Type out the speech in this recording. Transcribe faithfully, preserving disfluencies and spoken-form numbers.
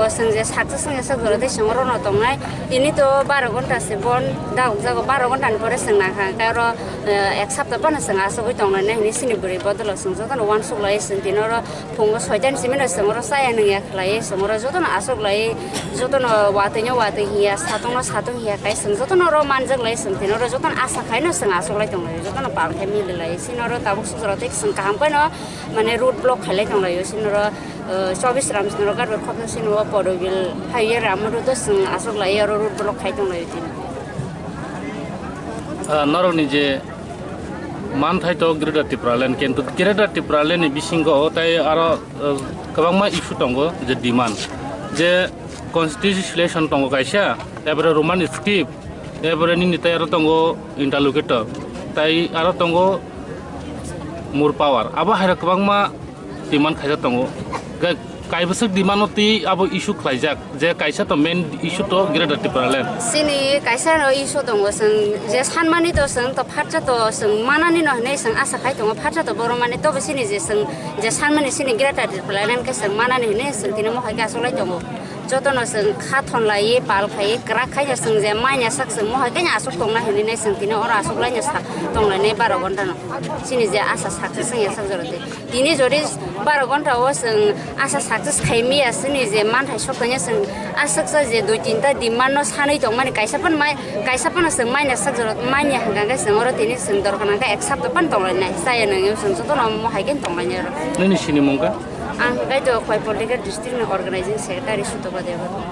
Chwng je success wngya sak jora tei chwng oro no tongnai. Tini to baro ghonta se bon dagok jago, baro ghonta ni pore chwng nang kha, hwnkhe oro, eh, ek sapta phano chwng asugwi tongnai hinwi chini bwrwi bodolo chwng jotono uansuk lai chwng tini oro phungo soita ni simi no chwng oro chaya nungya khlai chwng oro jotono asuk lai, jotono watwi no watwi hiya, satung no satung hiya kai chwng jotono oro manjak lai chwng tini oro jotono asa khai no chwng asuk lai tonglai jotono pal khai mili lai chini oro tabuk suk jora tei chwng kaham khai no mane road block khailai tonglaio, sinoro, eh, chobis ram sinoro garbor khopsa sinoro Porobil highway ram road o chwng aswk lai aro road block khai tonglaio tini. Ah, norokni je manthai to Greater Tipraland, kintu Greater Tipraland ni bisingo tai aro, eh, kwbangma issue tongo je demand, je constitution tongo kaisa, ebore Roman script, ebore nini tai aro tongo interlocutor, tai aro tongo more power. Abo hai rok kwbangma demand khaijak tongo. Ga-, kaibwswk demand no twi abo issue khlaijak, je kaisa to main issue to Greater Tipraland. Chini kaisa no issue tongo, chwng je sanmani to chwng to phatsa to chwng manani no hinwi chwng asa khai tongo, phatsa to borok mani, tobo chini je chwng je sanmani chini Greater Tipraland khe chwng manani hinwi chwng tini mohai khe achuklai tongo. Jotono chwng kha thon laiwi pal khaiwi kwrak khai no chwng je manya sak chwng mohai khe asuk tongna hinwi nai chwng tini oro asuk lai no sak tonglainai baro ghonta no. Chini je asa success wngya sak jora tei. Tini jodi baro ghonta o chwng asa success khai miya chini je manthai sok tongya chwng aswk sa je dui tinta demand no sanwi tongmani kaisa phan mai, kaisa phano chwng manya sak jora manya hwnkha khe chwng oro tini chwng dorkar nangkha ek sapta phan tonglainai. Chaya nangya chwng jotono mohai khe tonglainai oro. Nini sinimung kha? Ang kaitor Khowai Political District ni Organizing Secretary Sutoba Debbarma.